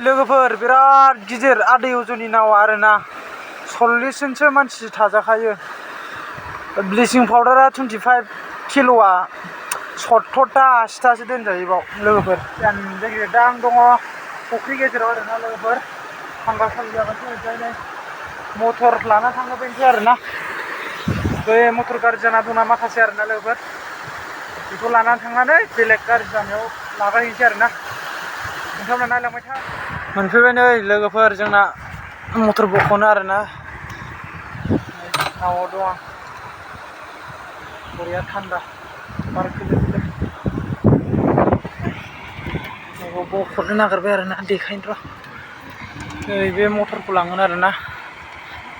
लोगोफोर बिराद गिदिर आदै अजननि नाव आरोना 40 जनसो मानसि थाजाखायो। ब्लिचिं पाउडारा 25 किल'आ 70टा 80टासो दोनजायो बाव लोगोफोर। जायगाया दा आं दङ फुख्रि गेजेराव आरोना लोगोफोर। थांगा थांगि जागासिनो ओमफ्राय मटर लाना थांनो बेनोसै आरोना। बे मटर गाज्रि जाना दंना माखासे आरोना लोगोफोर। बेखौ लानानै थांनानै बेलेग गाज्रि जानायाव लागायहैनोसै आरोना। नोंथांमोना नायलांबाय था। मोनफैबाय नै लोगोफोर जोंना मटर बख'नो आरोना। नावआव दं आं। बरिया थान्दा बार खोलो खोलो। बख'नो नागिरबाय आरोना देखायनो र'। नै बे मटरखौ लांगोन आरोना।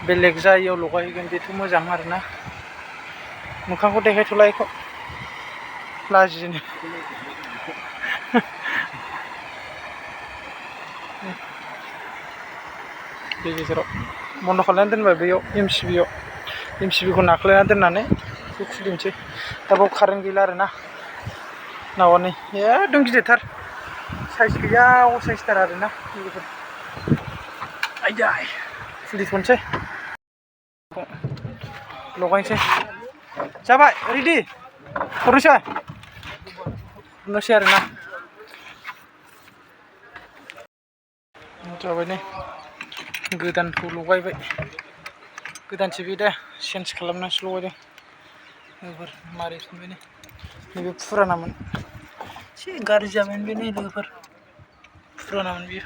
बेलेग जायगायाव लगायहैगोन बेथ' मोजां आरोना। मोखांखौ देखायथ'ला इखौ लाजिनो। बे गेजेराव बन्द' खालामनानै दोनबाय बैयाव एमसिबिखौ नाख्लायना दोननानै बेखौ खुलिनोसै। दा बाव कारेन्ट गैला आरोना। नावा नै एकदम गिदिरथार साइज गैया असाइसथार आरोना लोगोफोर। आयदै खुलिथ'नोसै लगायनोसै। जाबाय रेडि हरनोसै आरोना। जाबाय नै गोदानखौ लगायबाय। गोदानसो बे दा चेन्ज खालामनानैसो लगायदों। लोगोफोर मारै संबाय नै नैबे फुरानामोन एसे गाज्रि जाबाय बे नै लोगोफोर फुरानामोन बियो।